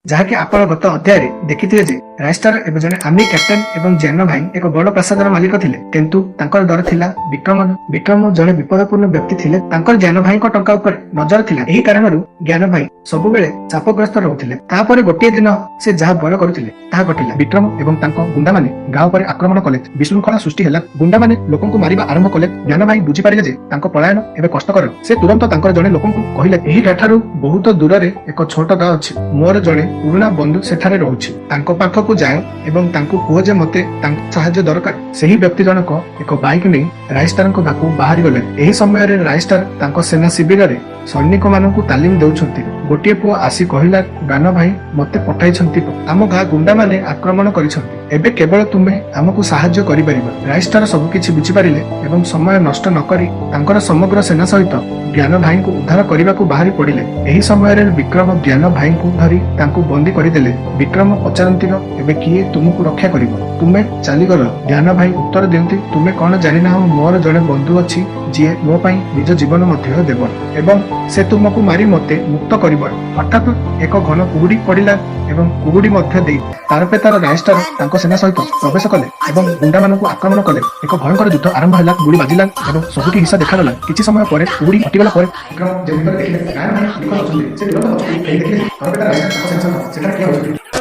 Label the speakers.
Speaker 1: ଯାହାକି ଆପଣ ଗତ ଅଧ୍ୟାୟରେ ଦେଖିଥିବେ ଯେ ରାଇଷ୍ଟାର ଏବେ ଜଣେ ଆର୍ମି କ୍ୟାପ୍ଟେନ ଏବଂ ଜ୍ଞାନ ଭାଇ ଏକ ବଡ ପ୍ରାସାଦର ମାଲିକ ଥିଲେ। କିନ୍ତୁ ତାଙ୍କର ଡର ଥିଲା ବିକ୍ରମ। ବିକ୍ରମ ଜଣେ ବିପଦପୂର୍ଣ୍ଣ ବ୍ୟକ୍ତି ଥିଲେ। ତାଙ୍କର ଜ୍ଞାନ ଭାଇଙ୍କ ଟଙ୍କା ଉପରେ ନଜର ଥିଲା। ଏହି କାରଣରୁ ଜ୍ଞାନ ଭାଇ ସବୁବେଳେ ଚାପଗ୍ରସ୍ତ ରହୁଥିଲେ। ତାପରେ ଗୋଟିଏ ଦିନ ସେ ଯାହା ଭୟ କରୁଥିଲେ ତାହା ଘଟିଲା। ବିକ୍ରମ ଏବଂ ତାଙ୍କ ଗୁଣ୍ଡାମାନେ ଗାଁ ଉପରେ ଆକ୍ରମଣ କଲେ। ବିଶୃଙ୍ଖଳା ସୃଷ୍ଟି ହେଲା। ଗୁଣ୍ଡାମାନେ ଲୋକଙ୍କୁ ମାରିବା ଆରମ୍ଭ କଲେ। ଜ୍ଞାନ ଭାଇ ବୁଝିପାରିଲେ ଯେ ତାଙ୍କ ପଳାୟନ ଏବେ କଷ୍ଟକର। ସେ ତୁରନ୍ତ ତାଙ୍କର ଜଣେ ଲୋକଙ୍କୁ କହିଲେ, "ଏହି ଠାରୁ ବହୁତ ଦୂରରେ ଏକ ଛୋଟ ଗାଁ ଅଛି। ମୋର ଜଣେ ପୁରୁଣା ବନ୍ଧୁ ସେଠାରେ ରହୁଛି। ତାଙ୍କ ପାଖକୁ ଯାଅ ଏବଂ ତାଙ୍କୁ କୁହ ଯେ ମତେ ତାଙ୍କ ସାହାଯ୍ୟ ଦରକାର।" ସେହି ବ୍ୟକ୍ତି ଜଣକ ଏକ ବାଇକ୍ ନେଇ ରାଇଷ୍ଟାରଙ୍କ ପାଖକୁ ବାହାରି ଗଲେ। ଏହି ସମୟରେ ରାଇଷ୍ଟାର ତାଙ୍କ ସେନା ଶିବିରରେ ସୈନିକମାନଙ୍କୁ ତାଲିମ ଦେଉଛନ୍ତି। ଗୋଟିଏ ପୁଅ ଆସି କହିଲା, "ଜ୍ଞାନ ଭାଇ ମତେ ପଠାଇଛନ୍ତି। ଆମ ଗାଁ ଗୁଣ୍ଡାମାନେ ଆକ୍ରମଣ କରିଛନ୍ତି। ଏବେ କେବଳ ତୁମେ ଆମକୁ ସାହାଯ୍ୟ କରିପାରିବ।" ରାଇଷ୍ଟାର ସବୁକିଛି ବୁଝିପାରିଲେ ଏବଂ ସମୟ ନଷ୍ଟ ନ କରି ତାଙ୍କର ସମଗ୍ର ସେନା ସହିତ ଜ୍ଞାନ ଭାଇଙ୍କୁ ଉଦ୍ଧାର କରିବାକୁ ବାହାରି ପଡ଼ିଲେ। ଏହି ସମୟରେ ବିକ୍ରମ ଜ୍ଞାନ ଭାଇଙ୍କୁ ଧରି ତାଙ୍କୁ ବନ୍ଦୀ କରିଦେଲେ। ବିକ୍ରମ ପଚାରନ୍ତି, "ଏବେ କିଏ ତୁମକୁ ରକ୍ଷା କରିବ? ତୁମେ ଚାଲିଗଲ।" ଜ୍ଞାନ ଭାଇ ଉତ୍ତର ଦିଅନ୍ତି, "ତୁମେ କଣ ଜାଣିନାହ, ମୋର ଜଣେ ବନ୍ଧୁ ଅଛି, ଯିଏ ମୋ ପାଇଁ ନିଜ ଜୀବନ ମଧ୍ୟ ଦେବ ଏବଂ ସେ ତୁମକୁ ମାରି ମୋତେ ମୁକ୍ତ କରିବ।" ହଠାତ୍ ଏକ ଘନ କୁହୁଡ଼ି ପଡ଼ିଲା ଏବଂ କୁହୁଡ଼ି ମଧ୍ୟ ଦେଇ ତାରପେତାର ରାଇଷ୍ଟାର ତାଙ୍କ ସେନା ସହିତ ପ୍ରବେଶ କଲେ ଏବଂ ଗୁଣ୍ଡାମାନଙ୍କୁ ଆକ୍ରମଣ କଲେ। ଏକ ଭୟଙ୍କର ଯୁଦ୍ଧ ଆରମ୍ଭ ହେଲା। ଗୁଳି ବାଜିଲା ଏବଂ ସବୁଠି ହିଂସା ଦେଖାଗଲା। କିଛି ସମୟ ପରେ କୁହୁଡ଼ି ହଟିଗଲା ପରେ ବିକ୍ରମ ଯେଉଁ ଭିତରେ ଦେଖିଲେ ଜ୍ଞାନ ଭାଇ ନିଖୋଜ ଅଛନ୍ତି। ସେ ତୁରନ୍ତ ପଛକୁ ଫେରି ଦେଖିଲେ ଯେ ତାରପେତା ରାଇଷ୍ଟାର ତାଙ୍କ ସେନା ସହିତ ସେଠାରେ ଠିଆ ହୋଇଛନ୍ତି।